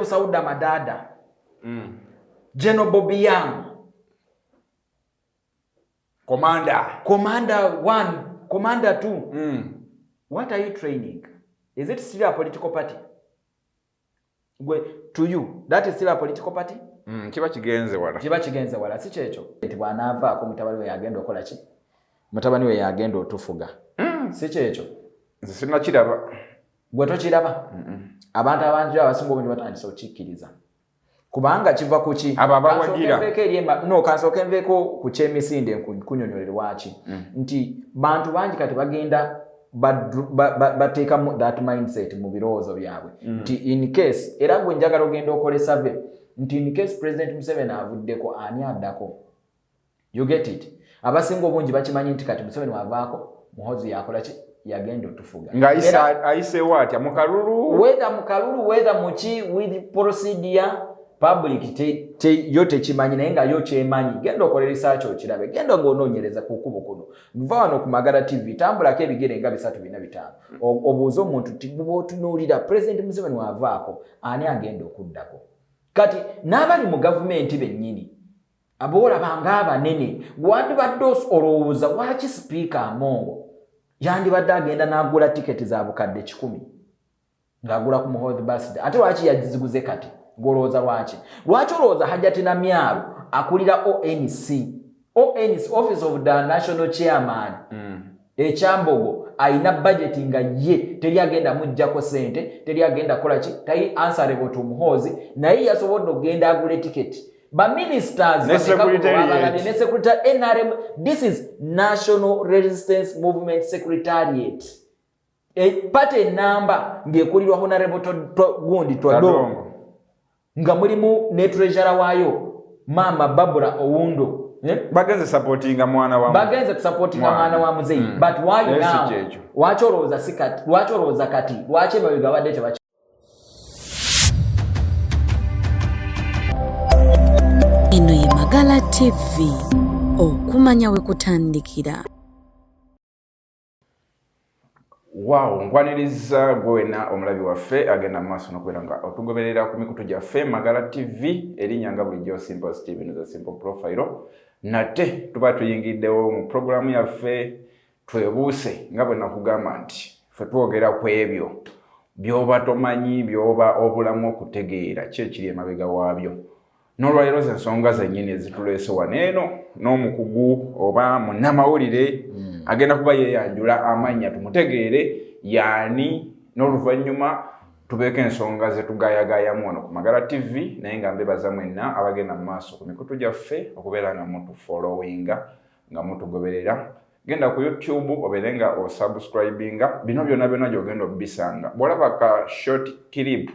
Sauda Madada, General Bobby Young, Commander. Commander 1, Commander 2. What are you training? Is it still a political party? Gwe, to you, that is still a political party? Kiba kigenze wala. Kiba kigenze wala, si kyekyo. Nti bw'anaavaako mutabani we yagenda okola ki? Mutabani we yagenda otufuga. Si kyekyo. Nze sinnakiraba. Gwe tokiraba? Abantu abangi abasinga obungi batandise okukikkiriza. Kubanga kiva ku ki? Abo abawagira. Kansooke nveeko eri no, kansooke nveeko ku ky'emisinde nkunyonnyole lwaki. Nti bantu bangi kati bagenda bateekamu that mindset mu birowoozo byabwe. Nti in case, era gwe njagala ogenda okole survey, nti in case President Museveni avuddeko, ani addako? You get it? Abasinga obungi bakimanyi nti kati Museveni wavaako, Muhoozi yakola ki? Yagenda otufuga. Nga ayiseewo atya mu kalulu? Whether mu kalulu, whether mu ki, with procedure, public yo tekimanyi, naye nga yo kyemanyi. Genda okole research okirabe. Genda ng'onoonyereza ku kkubo kuno. Va wano ku Magala TV, tambulako ebigere nga 3, 4, 5. Obuuze omuntu nti bw'otunuulira President Museveni wavaako, ani agenda okuddako? Kati n'abali mu gavumenti bennyini, aboolaba ng'abanene, wandibadde olowooza lwaki Sipiika Among yandibadde agenda n'agula tiketi za bukadde 100 ng'agula ku Muhoozi birthday, ate lwaki yaziguze kati? Ng'olowooza lwaki? Lwaki olowooza Hajati Namyalo akulira ONC, ONC, Office of the National Chairman, ekyambogo ayina budget nga ye teri agenda muggyako ssente, teri agenda kukola ki, tali answerable to Muhoozi, naye yasobodde okugenda agula tiketi? Ba ministers Ne bameka secretariat. Abalabye ne secretary NRM. This is National Resistance Movement Secretariat, party enamba ng'ekulirwa Honorable gundi Todwong, Todwong. Nga mulimu ne treasurer waayo Maama Barbara Owundo, eh? Bagenze supportinga mwana wa Bagenze kusupportinga mwana wa muzeeyi. But why Naye si now? kyekyo. Lwaki olowooza si kati? Lwaki olowooza kati? Lwaki emabega badde tebaki? Eno ye Magala TV, okumanya we kutandikira. Wow, nkwaniriza gwe wenna omulabi waffe agenda mu maaso n'okubeera nga otugoberera ku mikutu gyaffe Magala TV, erinnya nga bulijjo Simple Steven, the Simple Profile. Nate tuba tuyingiddewo mu pulogulaamu yaffe Twebuuse, nga bwe nakugamba nti ffe twogera ku ebyo by'oba tomanyi, by'oba obulamu okutegeera ki ekiri emabega waabyo. N'olwaleero ze ensonga zennyini ezituleese wano eno n'omukugu oba munnamawulire agenda kuba yeeyanjula amannya tumutegeere yaani, n'oluvannyuma tubeeko ensonga ze tugayagayamu wano ku Magala TV. Naye nga mbebaza mwenna abagenda mu maaso ku mikutu gyaffe okubeera nga mutufollowinga, nga mutugoberera. Genda ku YouTube obeere nga osubscribinga, bino byonna byonna gy'ogenda obisanga. Bw'olaba ka short clip,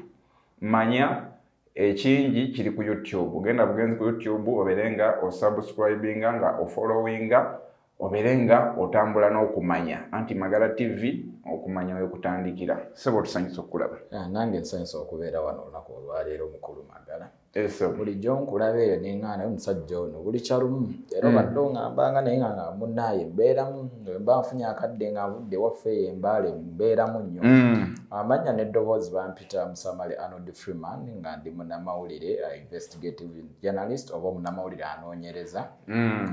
manya ekingi kiri ku YouTube. Genda bugenzi ku YouTube obeere nga osubscribinga, nga ofollowinga, obeere nga otambula n'okumanya. Anti Magala TV, okumanya we kutandikira. Ssebo, tusanyusa okukulaba. Ah, nange nsanyusa okubeera wano olunaku olwaleero, mukulu Magala. Eso. Bulijjo nkulaba eyo neŋŋaana omusajja ono buli kyalumu, era obadde oŋŋambanga, naye nga munnaaye mbeeramu mba nfunye akadde nga nvudde ewaffe eyo embaale, mbeeramu nnyo. Amannya n'eddoboozi bampita Musamali Arnold Freeman, nga ndi munnamawulire, investigative journalist oba omunnamawulire anoonyereza,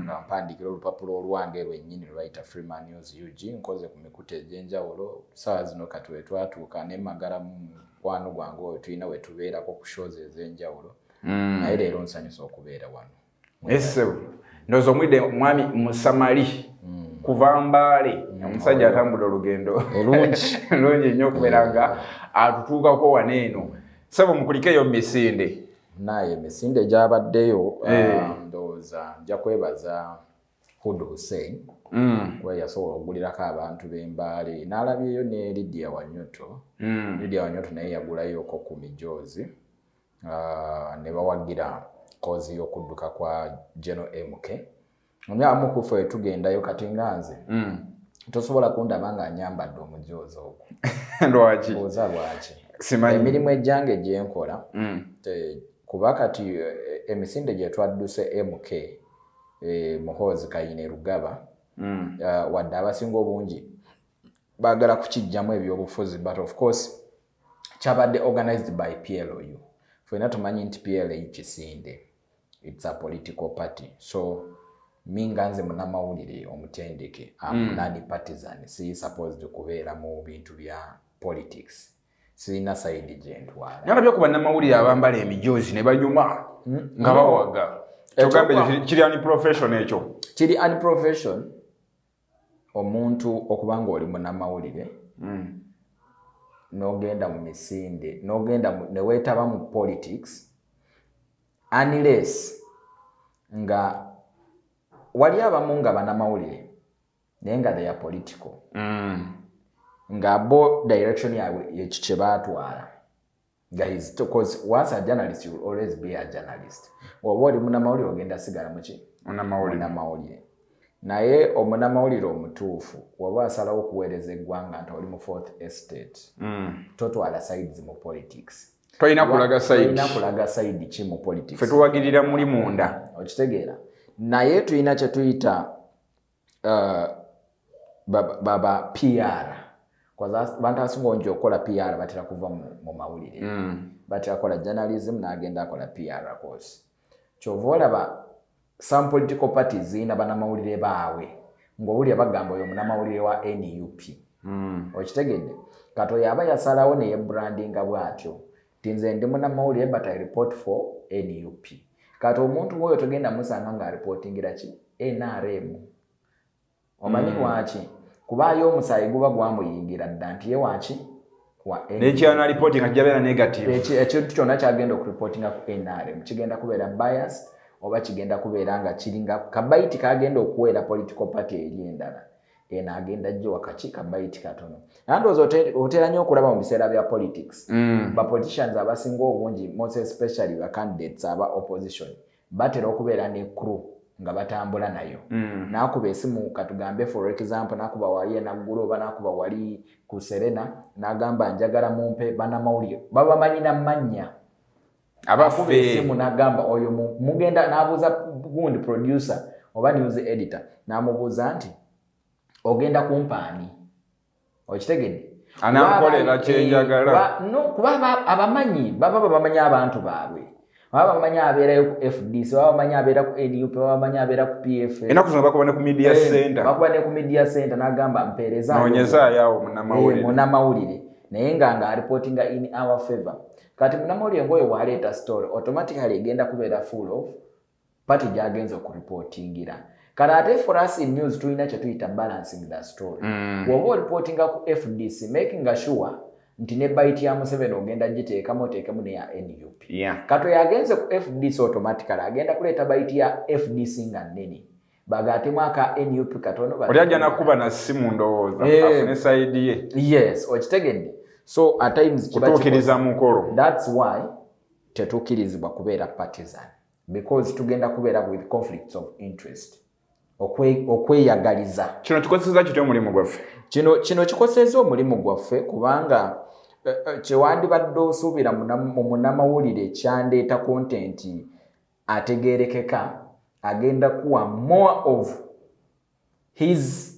nga mpandiikira olupapula olwange lwennyini lwe bayita Freeman News UG. Nkoze ku mikutu egy'enjawulo. Saawa zino kati we twatuuka ne Magala mukwano gwange oyo, tulina we tubeerako ku shows ez'enjawulo, naye leero nsanyusa okubeera wano. Ese ndowooza omwidde mwami Musamali kuva Mbaale, omusajja atambudde olugendo Olungi. Lungi nnyo okubeera nga atutuukako wano eno. Ssebo, mukulikeyo mu misinde. Naye emisinde gyabaddeyo, ndowooza nja kwebaza Hud Hussein kuba yasobola okugulirako abantu b'Embaale. N'alabyeyo ne Lydia Wanyoto. Lydia Wanyoto naye yagulayoko ku mijoozi, ne bawagira cause y'okudduka kwa General MK. Amu ku ffe tugendayo kati nga nze tosobola kundaba nga nyambadde omujoozi ogwo. Lwaki? Buuza lwaki. Simanyi. Emirimu egyange gyenkola kuba kati emisinde gye twadduse MK, Muhoozi Kainerugaba, wadde abasinga obungi baagala kukijjamu ebyobufuzi, but of course kyabadde organized by PLU. Ffenna tumanyi nti PLA kisinde, it's a political party. So mi nga nze munamawulire omutendeke, am non partisan, si supposed kubeera mu bintu bya politics, sirina side gyentwala. Nalabye ku bannamawulire abambala emijoozi ne banyuma nga bawaga. Kyogambe ekyo kiri unprofessional ekyo? Kiri unprofession omuntu okuba nga oli munamawulire n'ogenda mu misinde, n'ogenda ne weetaba mu politics, unless nga wali abamu nga banamawulire naye nga they are political, nga bo direction yaabwe ekyo kye baatwala nga because once a journalist, you will always be a journalist. Oba oli munamawulire, ogenda sigala muki? Munnamawulire. Munamawulire. Naye omunamawulire omutuufu, waba asalawo okuweereza eggwanga nti oli mu fourth estate, totwala sides mu politics. Tolina kulaga side. Tolina kulaga side ki mu politics. Ffe tuwagirira muli munda. Okitegeera? Naye tulina kye tuyita baba PR. Bantu abasinga obungi okukola PR batera kuva mu mawulire. Batera kukola journalism n'agenda akola PR course. Kyova olaba some political parties zirina banamawulire baabwe, ng'owulira bagamba oyo munamawulire wa NUP. Okitegedde? Kati oyo aba yasalawo neyebrandinga bw'atyo nti nze ndi munamawulire but I report for NUP. Kati omuntu woyo togenda musanga ng'areportingira ki? NRM. Omanyi lwaki? Kubaayo omusaayi guba gwamuyingira dda nti ye waki? Wa NUP. Nekyana report nga kijabeera negative. Ekintu kyonna kyagenda okureportinga ku NRM kigenda kubeera biased, oba kigenda kubeera nga kiringa kabaiti kagenda okuweera political party eri endala. Eno agenda jjo wakaki kabaiti katono. Era ndowooza otera nnyo okulaba mu biseera bya politics, ba politicians abasinga obungi, most especially ba candidates aba opposition, batera okubeera ne crew nga batambula nayo. N'akuba esimu, katugambe for example n'akuba wali enaggulu oba n'akuba wali ku Serena, n'agamba njagala mumpe bannamawulire babamanyi na mannya. Akuba abaffe esimu n'agamba oyo mugenda n'abuuza gundi producer oba news editor, n'amubuuza nti ogenda kumpaani? Okitegedde? Anankolera kyenjagala. No, kuba abamanyi baba babamanyi abantu baabwe, baba bamanyi abeerayo ku FDC, baba bamanyi abeera ku NUP, baba bamanyi abeera ku PF. Ennaku zino bakuba ne ku media center. Bakuba ne ku media center n'agamba mpeereza noonyezaayo awo munnamawulire. Munnamawulire, naye nga reportinga in our favor. Kati munnamawulire ng'oyo bw'aleeta story, automatically egenda kubeera full of party gy'agenza okureportingira. Kati ate for us in news tulina kye tuyita balancing the story. Bw'oba oreportinga ku FDC, making sure nti ne bite ya Museveni ogenda giteekamu, oteekemu neya NUP. Kati oyo agenze ku FDC, automatically agenda kuleeta bite ya FDC nga nnene, bagaatemu aka NUP katono. Oli ajja nakuba na simu ndowooza afune side ye. Yes, okitegedde? So at times kiba kutuukiriza mukolo. That's why tetukkirizibwa kubeera partisan, because tugenda kubeera with conflicts of interest, okweyagaliza. Kino kikoseza kitya omulimu gwaffe? Kino kikoseza omulimu gwaffe kubanga kyewandibadde osuubira mu munnamawulire kyandeeta content ategeerekeka, agenda kuwa more of his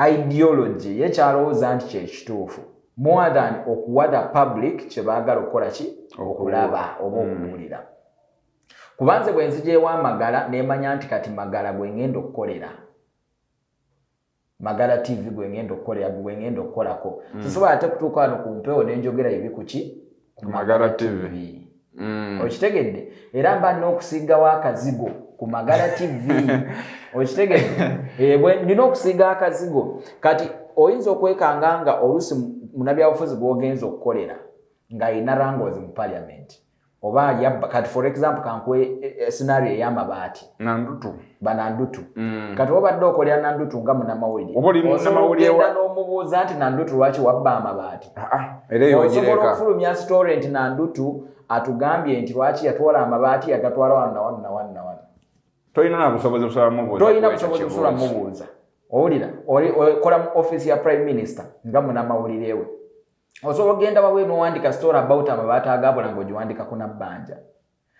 ideology ye kyalowooza nti kyekituufu, more than okuwa the public kye baagala okukola ki? Okulaba oba okuwulira. Kuba nze bwe nzija ewa Magala, nemanya nti kati Magala gwe ngenda okukolera, Magala TV gwe ngenda okukolera, gwe ngenda okukolako. Sisobola ate kutuuka wano ku mpewo nenjogera ebi kuki? Ku Magala TV. Okitegedde? Era mba nina okusiigawo akazigo ku Magala TV. Okitegedde? Nina okusiiga akazigo. Kati oyinza okwekanga nga oluusi munabyabufuzi gw'ogenza okukolera ng'ayina wrangles mu parliament oba yabba. Kati for example kankuwe scenario ey'amabaati. Nandutu. Banandutu. Kati obadde okolera Nandutu nga munamawulire, Oba oli munnamawulire osobola okugenda n'omubuuza nti Nandutu lwaki wabba amabaati? Ah, ah, era eyo Osobola ogireka. okufulumya story nti Nandutu atugambye nti lwaki yatwala amabaati, yagatwala wano na wano na wano na wano. Tolina na busobozi busobola mubuuza. Tolina ku ekyo busobozi busobola kibuuzo. mubuuza. Owulira? Okola mu office ya prime minister nga munamawulire we, osobola okugenda wawe n'owandika story about amabaati agabula ng'ogiwandika ku Nabbanja.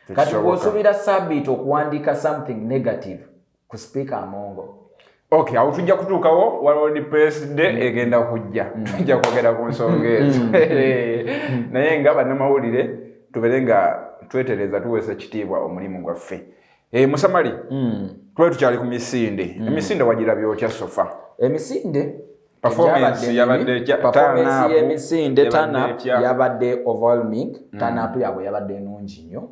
Kati Tekisoboka. bw'osuubira Sabiiti okuwandiika something negative ku Speaker Amongo. Okay, awo tujja kutuukawo. Waliwo Press Day egenda kujja, tujja kwogera ku nsonga ezo. Naye nga bannamawulire tubeere nga Twetereza, tuweesa ekitiibwa omulimu gwaffe. Musamali, tubale tukyali ku misinde. Emisinde wagirabye otya so far? Emisinde Performance egyabadde yabadde mibi. etya? Performance Turn up y'emisinde, yabadde turn up etya? yabadde overwhelming. Turn up yaabwe yabadde nnungi nnyo,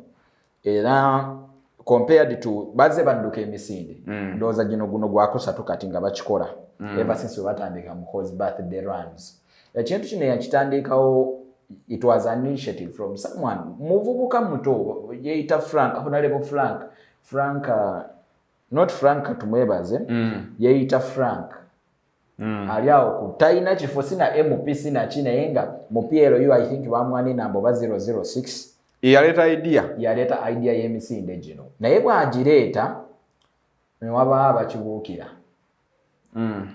era compared to bazze badduka emisinde, ndowooza gino guno gwakusatu kati nga bakikola, ever since we batandika Muhoozi birthday runs. Ekintu kino yakitandikawo, it was an initiative from someone, muvubuka muto yeyita Frank, Honorable Frank, Frank, not Frank Tumwebaze, yeyita Frank. Ali awo ku talina kifo, sina MP, sina ki, naye nga mu PLU I think bamwani namba oba 006. Yaleeta idea. Yaleeta idea y'emisinde gino, naye bw'agireeta ne wabaawo abakibuukira.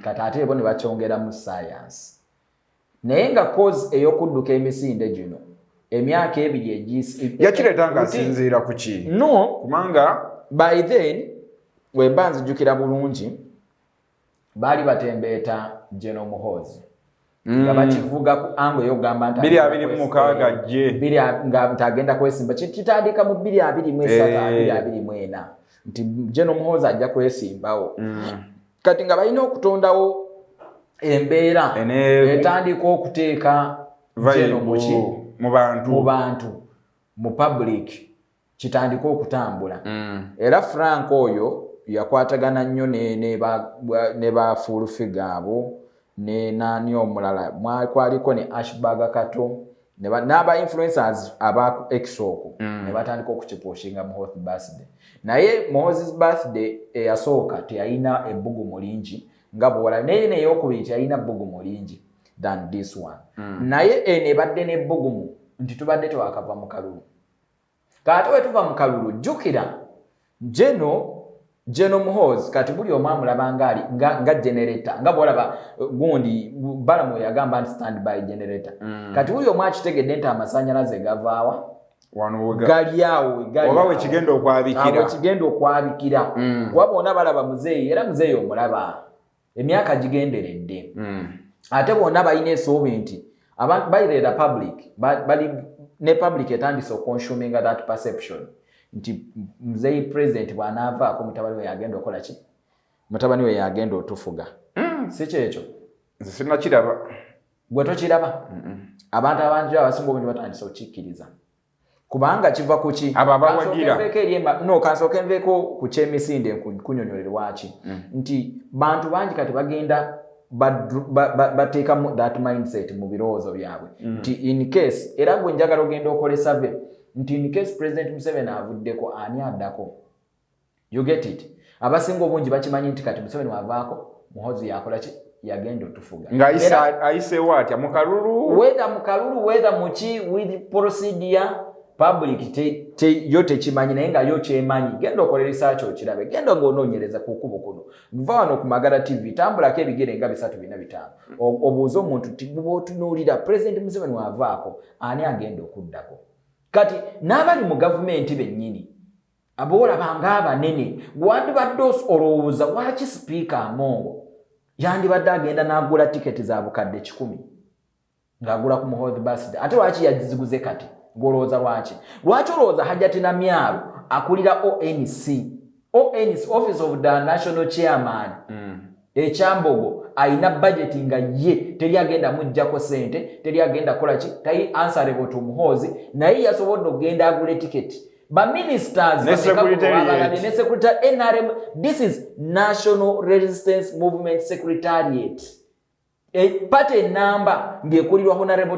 Kati ate bo ne bakyongeramu science, naye nga cause ey'okudduka emisinde gino emyaka 2 egisi Yakireeta ng'asinziira ku ki? No. Kubanga By then, wemba nzijukira bulungi, baali batembeeta General Muhoozi nga bakivuga ku angle ey'okugamba nti 2026 jje. Nga nti agenda kwesimba. Kitandika mu 2023, 2024, nti General Muhoozi ajja kwesimbawo. Kati nga balina okutondawo embeera etandika okuteeka vibe General muki mu bantu. Mu bantu, mu public, kitandika okutambula. Era Frank oyo yakwatagana nnyo ne ba Full Figure abo ne nani omulala, kwaliko ne Ashburg Kato n'aba influencers aba exoko, ne batandika okukipushinga Muhoozi birthday. Naye Muhoozi's birthday eyasooka teyalina ebbugumu lingi nga bw'olaba, naye neyokubiri teyalina bbugumu lingi than this one. Naye eno ebadde n'ebbugumu nti tubadde tewakava mu kalulu. Kaate we tuva mu kalulu, jjukira Geno Muhoozi kati buli omu amulaba ngaali nga generator, nga bwolaba gundi Balamu yagamba nti stand by generator. Kati buli omu akitegedde nti amasannyalaze gavaawa? Wano Gali awo we gali oba awo. wekigenda okwabikira. Awo wekigenda okwabikira. Kuba bonna balaba muzeeyi, era muzeeyi omulaba emyaka gigenderedde. Ate bonna balina essuubi nti abantu bayireera public, bali ne public etandise oconsuminga that perception nti muzeeyi president bw'anaavaako, mutabani we yagenda okukola ki? Mutabani we yagenda otufuga. Si kyekyo? Nze sinnakiraba. Gwe tokiraba? Abantu abangi abasinga obungi batandise okukikkiriza, kubanga kiva ku ki? Abo abawagira. Kansooke nveeko eri no, kansooke nveeko ku kyemisinde, nkunyonyolere lwaki nti bantu bangi kati bagenda bateekamu that mindset mu birowoozo byabwe nti in case, era gwe njagala ogenda okola survey nti in case President Museveni avuddeko, ani addako? You get it? Abasinga obungi bakimanyi nti kati Museveni wavaako, Muhoozi yakola ki? Yagenda otufuga. Nga ayiseewo atya mu kalulu? Whether mu kalulu, whether muki, with procedure, public yo tekimanyi, naye nga yo kyemanyi. Genda okola research okirabe. Genda ng'onoonyereza ku kubo kuno. Va wano ku Magala TV, tambulako ebigere nga 3, 4, 5, obuuze omuntu ti bw'otunuulira President Museveni wavaako, ani agenda okuddako? Kati n'abali mu gavumenti bennyini aboolaba ng'abanene, wandibadde olowooza lwaki Sipiika Among yandibadde agenda n'agula tiketi za 100,000 ng'agula ku Muhoozi birthday? Ate lwaki yaziguze kati? Ng'olowooza lwaki? Lwaki olowooza Hajati Namyalo akulira ONC, ONC, Office of the National Chairman, ekyambogo, ayina budget nga ye teri agenda muggyako sente, teri agenda kukola ki, tali answerable to Muhoozi, naye yasobodde okugenda agula etiketi? Baministers Ne secretariat. Ne secretary NRM, this is National Resistance Movement Secretariat, party enamba ng'ekulirwa Honorable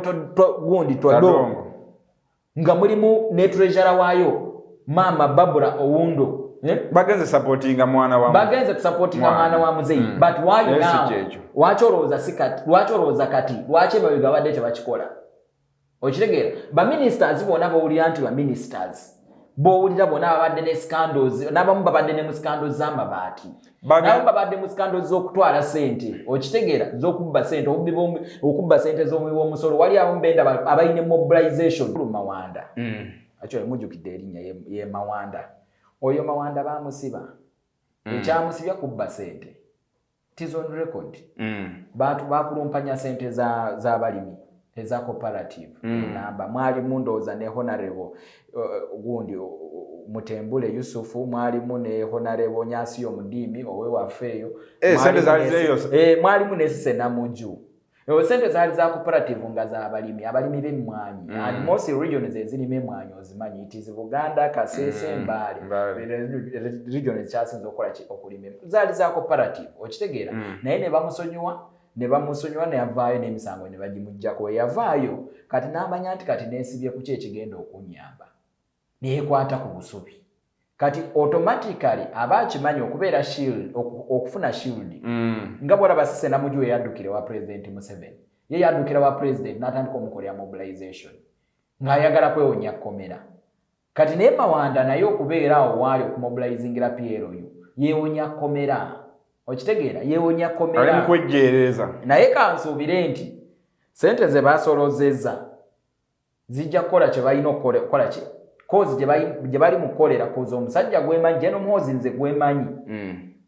gundi Todwong, Tadongo. Nga mulimu ne treasurer waayo Maama Babura Owundo, eh? Bagenze supportinga mwana wa Bagenze kusupportinga mwana wa muzeeyi. But why Naye si now? kyekyo. Lwaki olowooza si kati? Lwaki olowooza kati? Lwaki emabega babadde tebakikola? Okitegeera? Baministers bonna bowulira nti baministers bowulira bonna babadde ne scandals, n'abamu babadde ne mu scandals z'amabaati, n'abamu babadde mu scandals z'okutwala sente, okitegeera, z'okubba sente, obubbi okubba sente z'omuwi w'omusolo. Wali abamu benda abalina mobilization Mawanda. Actually mujjukidde erinnya, ye Mawanda. Oyo Mawanda bamusiba. Ekyamusibya kubba sente. It is on record. Bantu bakulumpanya sente z'abalimi. Eza cooperative enamba mwalimu ndowooza ne Honorable gundi Mutembule Yusufu, mwalimu ne Honorable Nyasiyo Mudiimi owewaffe eyo. Sente zaali zeeyo. Mwalimu ne Sise Namuju. Ezo sente zaali za cooperative nga z'abalimi, abalimi b'emmwanyi. And most regions ezirima emmwanyi ozimanyi, it is Buganda, Kasese, Mbale. Mbale. Region ezikyasinze okukola ki? Okulima. Zaali za cooperative, okitegeera? Naye ne bamusonyiwa neyavaayo n'emisango ne bagimuggyako. Eyavaayo kati n'amanya nti kati neesibye ku ki ekigenda okunnyamba, neyekwata ku busubi. Kati automatically aba akimanyi okubeera shield, okufuna shield. Nga bwolaba Sise Namuju we yaddukira wa President Museveni, ye yaddukira wa President n'atandika omukolera mobilization ng'ayagala kwewonya kkomera. Kati naye Mawanda naye okubeera awo waali okumobilizingira PLU, yeewonya kkomera, okitegeera? Yeewonya Ali kkomera. mu kwejjeereza. Naye kansuubire nti sente ze basolozezza zijja kukola kye balina okukola ki cause gye bali mu kukolera, cause omusajja gwemanyi, General Muhoozi, nze gwemanyi,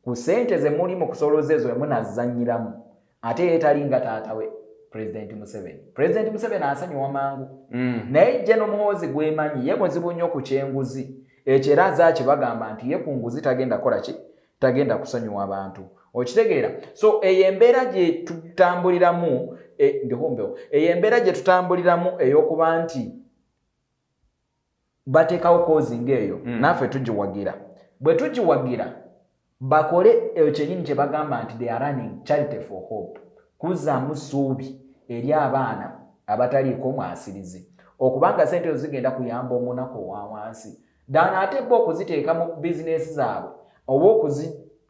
ku sente ze muli mu kusoloza ezo emunazzannyiramu, ate ye talinga taata we President Museveni. President Museveni asanyuwa mangu, naye General Muhoozi gwemanyi ye muzibu nnyo ku kyenguzi ekyo, era azaaki bagamba nti ye ku nguzi tagenda kukola ki, tagenda kusonyiwa abantu, okitegeera? So eyo embeera gye tutambuliramu, ndihumbewo, eyo embeera gye tutambuliramu ey'okuba nti bateekawo cause ng'eyo, naffe tugiwagira. Bwe tugiwagira, bakole eyo kyenyini kye bagamba nti they are running Charity for Hope, kuzzaamu ssuubi eri abaana abataliiko mwasirizi, okubanga sente ezo zigenda kuyamba omunaku owa wansi ddala. Ate bo okuziteeka mu bizinesi zaabwe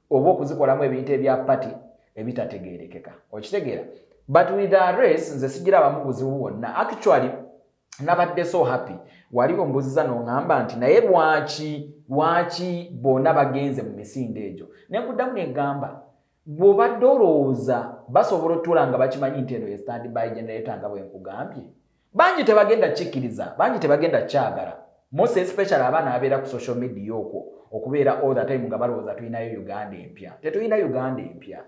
oba okuzikolamu ebintu ebya party ebitategeerekeka, okitegeera? But with the race, nze sigirabamu buzibu bwonna. Actually nabadde so happy. Wali ombuziza n'oŋŋamba nti naye lwaki bonna bagenze mu misinde egyo? Nenkuddamu negamba, bw'obadde olowooza basobola otuula nga bakimanyi nti eno ye stand by generator, nga bwe nkugambye, bangi tebagenda kikkiriza, bangi tebagenda kyagala, most especially abaana ababeera ku social media okwo okubeera all the time nga balowooza tulinayo Uganda empya. Tetulina Uganda empya.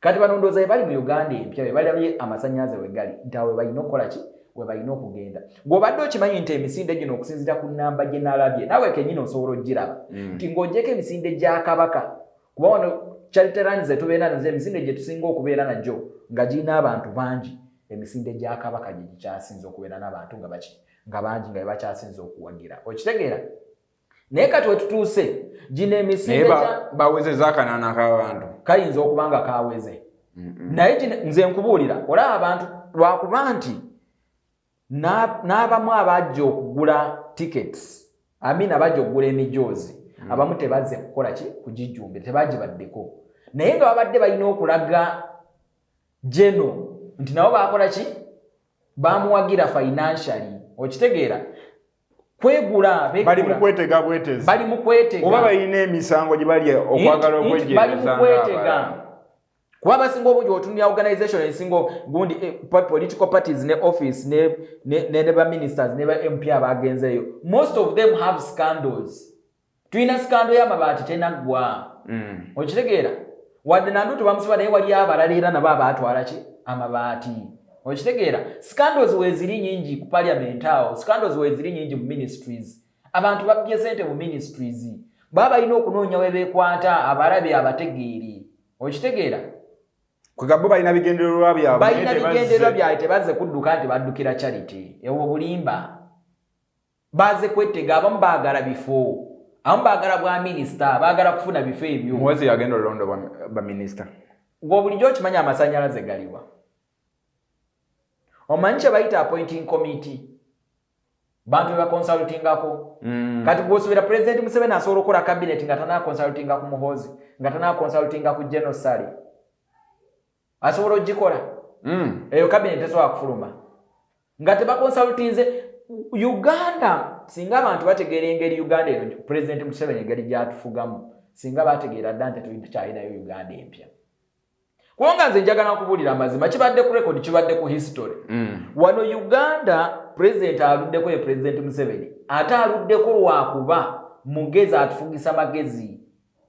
Kati bano ndowooza be bali mu Uganda empya, be balabye amasannyalaze we gali, nti awo we balina okukola ki, we balina okugenda. Ng'obadde okimanyi nti emisinde gino, okusinziira ku nnamba gye nalabye, naawe kennyini osobola ogiraba, nti ng'ogyeko emisinde gya Kabaka, kuba wano charity runs zetubeera nazo, emisinde gye tusinga okubeera nagyo nga girina abantu bangi, emisinde gya Kabaka gye gikyasinze okubeera n'abantu nga baki, nga bangi, nga bebakyasinze okuwagira, okitegeera? Naye kati wetutuuse gino emisinde bawezeza akanaana k'abantu. Kayinza okuba nga kaweze, naye nze nkubuulira, olaba abantu lwakuba nti n'abamu abajja okugula tickets, amin, abajja okugula emijoozi, abamu tebazze kukola ki, kugijjumbira, tebagibaddeko, naye nga babadde balina okulaga General nti nabo bakola ki, bamuwagira financially, okitegeera? Kwegula. Bali mu kwetega bwetezi. Bali mu kwetega. Oba balina emisango gye bali okwagala Nti bali mu okwejjeereza. Kwetega, kuba abasinga obungi otunulira organization esinga gundi, political parties ne office ne ba ministers ne ba MP abagenzeeyo, most of them have scandals. Tulina scandal y'amabaati tenaggwa, okitegeera? Wadde Nandutu bamusiba, naye wali abalala era nabo abaatwala ki, amabaati, okitegeera? Scandals weeziri nyingi ku parliament awo, scandals weeziri nyingi mu ministries, abantu babbye sente mu ministries, baba balina okunoonya we beekwata abalabe abategeere, okitegeera? Kwegamba bo balina bigendererwa byabwe. Balina naye tebazze. Bigendererwa byabwe. Tebazze kudduka nti baddukira charity, ebwo bulimba. Baze kwetega, abamu baagala bifo, abamu baagala bwa minisita, baagala kufuna bifo ebyo. Muhoozi yagenda olonda baminisita. Gwe bulijjo okimanyi amasanyalaze galiwa? Omanyi kye bayita appointing committee, bantu bebaconsultingako. Kati gwosuubira President Museveni asobola okukola cabinet nga tanaconsultinga ku Muhoozi, nga tanaconsultinga ku General Saleh? Asobola ogikola? Eyo cabinet tesobola kufuluma nga tebaconsultinze. Uganda, singa abantu bategeera engeri Uganda eno President Museveni engeri gyatufugamu, singa bategeera dda nti tukyalinayo Uganda empya. Kubanga nze njagala nkubuulira amazima, kibadde ku record, kibadde ku history. Wano Uganda president aluddeko ye President Museveni, ate aluddeko lwakuba mugezi, atufugisa magezi,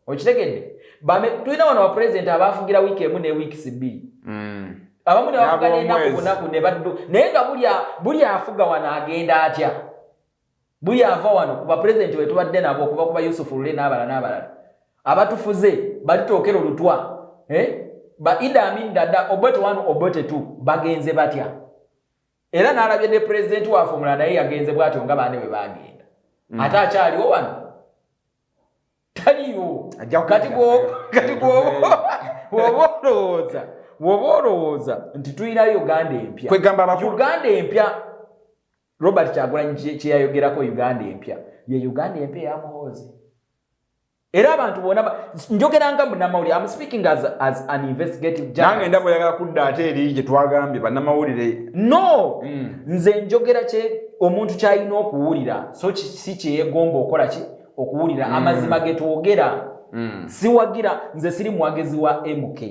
okitegedde? Tulina wano bapresident abafugira wiiki emu ne weeks 2. Abamu ne bafuga n'enaku bunaku ne baddu, naye nga buli afuga wano agenda atya? Buli ava wano ku bapulezidenti be tubadde nabo, okuva ku ba Yusufu Lule n'abalala n'abalala abatufuze, balitookera olutwa, eh? Ba Idi Amin Dada, Obote 1, Obote 2, bagenze batya? Era n'alabye ne pulezidenti waffe omulala naye yagenze bw'atyo nga baane bwe bagenda. Ate akyaliwo wano taliyo. Kati bw'oba olowooza nti tulina Uganda empya, Uganda empya Robert Kyagulanyi kyeyayogerako, Uganda empya ye Uganda empya eya Muhoozi. Era abantu bonna, njogera nga munnamawulire, am speaking as an investigative. Nange ndaba oyagala kudda ate eri gye twagambye bannamawulire. No, nze njogera kye omuntu kyalina okuwulira, so si kyeyegomba okola ki okuwulira. Amazima ge twogera. Siwagira, nze siri muwagizi wa MK,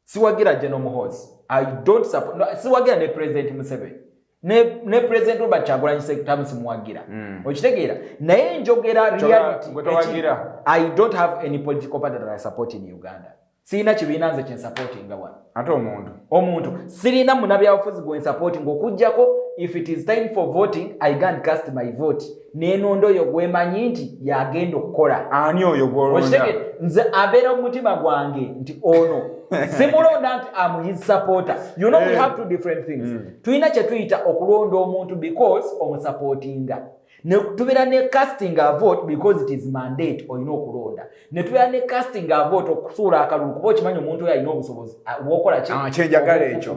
siwagira General Muhoozi, I don't support, no, siwagira ne President Museveni ne President Robert Kyagulanyi Ssentamu simuwagira. Okitegeera? Naye njogera reality. I don't have any political party that I support in Uganda. Sirina kibiina nze kyensupportinga wano. Ate omuntu? Omuntu sirina munabyabufuzi gwe nsupportinga, okuggyako if it is time for voting, I go and cast my vote, nenondo oyo gwemanyi nti yagenda okukola. Ani oyo gwolonda? Nze abeera mu mutima gwange nti ono simulonda nti am his supporter. You know, we have two different things. Tulina kye tuyita okulonda omuntu because omusupportinga, tubeera ne casting a vote because it is mandate, olina okulonda, ne tubeera ne casting a vote okusuula akalulu kuba okimanyi omuntu oyo alina obusobozi bwokola. Ki ah, kyenjagala ekyo.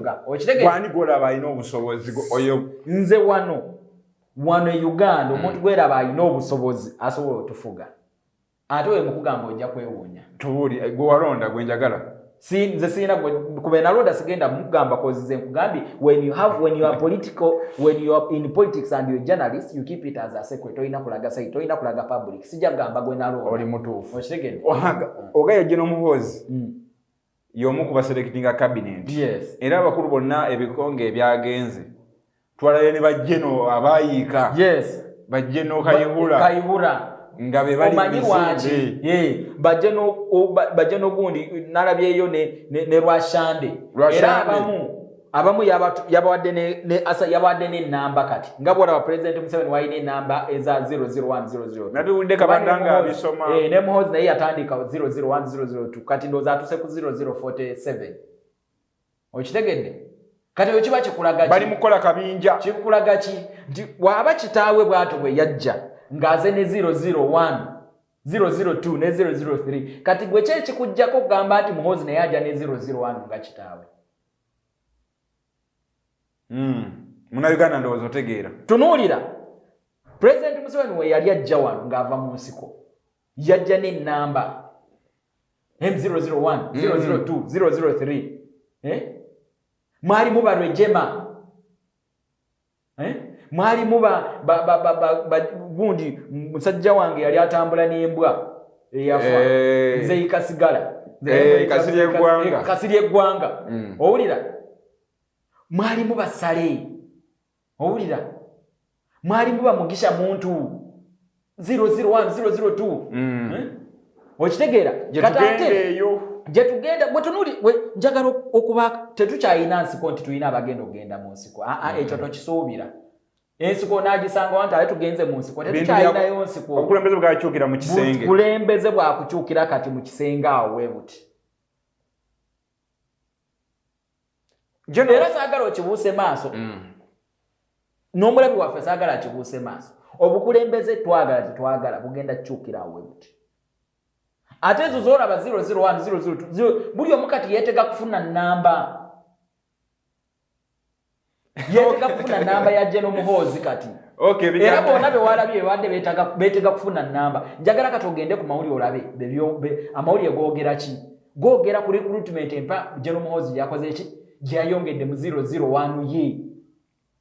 Gwani gwolaba alina obusobozi oyo? Nze wano e Uganda, omuntu gweraba alina obusobozi asobola otufuga, ate we mukugamba ojja kwewuunya. Tubuuli gwe walonda gwe njagala. Si nze sirina kube nalonda, sigenda mugamba kozize. Nkugambye, when you are political, when you are in politics and you're journalist, you keep it as a secret. Tolina kulaga site, tolina kulaga public. Sijja kugamba gwe nalonda. Oli mutuufu. Okitegedde? Oga General Muhoozi y'omu ku baselectinga cabinet. Yes. Era abakulu bonna ebikonge ebyagenze twalayo ne bajeno abayiika. Yes. Bajeno Kayihura. Kayihura. Nga be bali Omanyi lwaki? Bajje n'ogundi nalabyeyo ne Rwashande. Era abamu yabawadde yabawadde n'ennamba. Kati nga bwolaba President Museveni walina ennamba eza 00100. Nabiwulidde Kabanda nga abisoma. Ne Muhoozi naye yatandika 001002, kati ndowooza atuse ku 0047. Okitegedde? Kati ekyo kiba kikulaga ki? Bali mukola kabinja. Kikulaga ki? Nti bw'aba kitaawe bw'atyo bwe yajja ng'aze ne 001, 002 ne 003, kati gwe ki ekikugjako okugamba nti Muhoozi naye ajja ne 001 nga kitaawe? Munauganda ndowooza otegeera. Tunuulira Pulezidenti Museveni we yali ajja wano ng'ava mu nsiko, yajja n'ennamba M001, 002, 003, eh? Mwalimu ba Rwigema, eh? Mwalimu ba gundi, musajja wange yali atambula n'embwa eyafa. Nzeyi Kasigala. Kasirye Eggwanga. Kasirye Eggwanga. Owulira, mwalimu basale, owulira, mwalimu bamugisha muntu 001, 002. Eh? Okitegeera? Gye Kati tugenda eyo. Gye tugenda bwe tunuli njagala okuba tetukyalina nsiko nti tulina abagenda okugenda mu nsiko. Aa, ekyo tokisuubira. Ensiko onaagisanga wanti ate tugenze mu nsiko, tetukyalinayo nsiko. Obukulembeze bwakyukira mu kisenge. Bukulembeze bwakukyukira kati mu kisenge awo we buti. Era saagala okibuuse maaso. N'omulabi waffe saagala akibuuse maaso. Obukulembeze twagala tetwagala bugenda kukyukira awo we buti. Ate ezo zolaba 001, 002, buli omu kati yeetega kufuna namba, yeetega kufuna namba ya General Muhoozi kati. Era bonna bewalabye bebadde beetega kufuna namba. Njagala kati ogende ku mawulire olabe amawulire googera ki. Googera ku recruitment empa General Muhoozi gyakoze ki, gyeyayongedde mu 001 ye.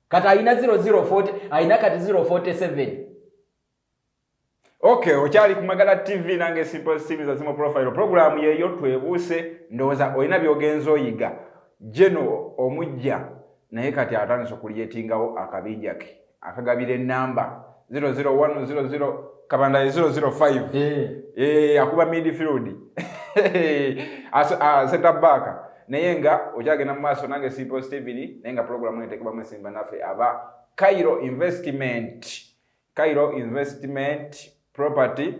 Kati alina 0040, alina kati 047. Okay, okyali ku Magala TV nange Simple Steve za Simple Profile. Program yeyo twebuuse, ndowooza olina by'ogenza oyiga. Geno omujja naye kati atandise okuliyetingawo akabinja ke akagabira ennamba 00100, Kabanda ye 005. Eh, akuba midfield, center back. Naye nga okyagenda mu maaso nange Simple Steven, naye nga pulogulaamu eteekebwamu ensimba naffe aba Cairo Investment, Cairo Investment Property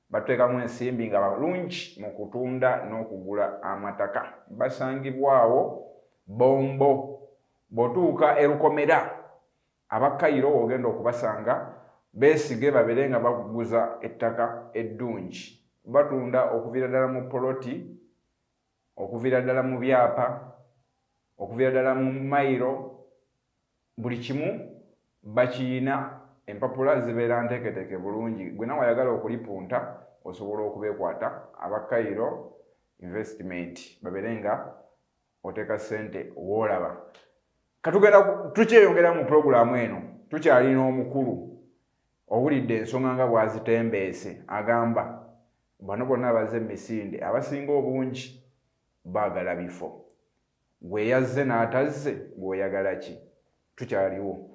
batuteekamu ensimbi nga balungi mu kutunda n'okugula amataka. Basangibwawo Bombo, bw'otuuka e Lukomera aba Cairo w'ogenda okubasanga, beesige babeere nga bakuguza ettaka eddungi. Batunda okuviira ddala mu poloti, okuviira ddala mu byapa, okuviira ddala mu mayiro, buli kimu bakiyina, empapula zibeera nteeketeeke bulungi. Gwe nawe ayagala okulipunta osobola okubeekwata aba Cairo Investment babeere nga oteeka ssente woolaba. Katugenda tukyeyongera mu pulogulaamu eno, tukyalina omukulu owulidde ensonga nga bw'azitembeese, agamba bano bonna abazze mu misinde abasinga obungi baagala bifo. Gwe eyazze n'atazze gw'oyagala ki? Tukyaliwo.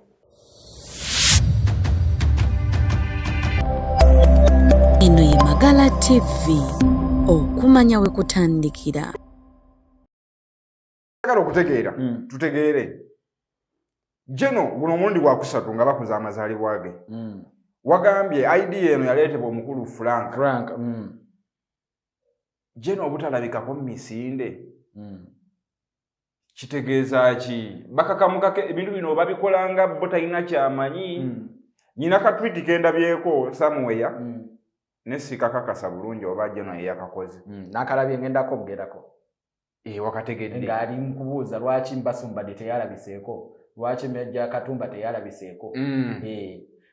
Eno ye Magala TV, okumanya we kutandikira. Agala okutegeera tutegeere jeno guno omulundi gwakusatu nga bakuza amazaalibwa ge. Wagambye ID eno yaleetebwa omukulu Frank. Frank. Jeno obutalabikako mu misinde kitegeeza ki? Bakakamukako ebintu bino babikolanga bo talina kyamanyi. Nyina katwiti kendabyeko somewhere ne sikakakasa bulungi oba jeno yeyakakoze. Nakalabye ngendako bugerako. Wakategedde. Ng'ali nkubuuza lwaki Mbasumbadde teyalabiseeko, lwaki Meja Katumba teyalabiseeko.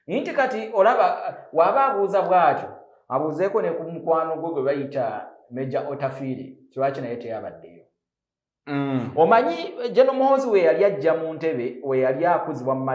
Nti kati olaba waba abuuza bw'atyo, abuuzeeko ne ku mukwano gwe gwe bayita Meja Otafiire, lwaki naye teyabaddeyo. Omanyi General Muhoozi we yali ajja mu ntebe, we yali akuzibwa mu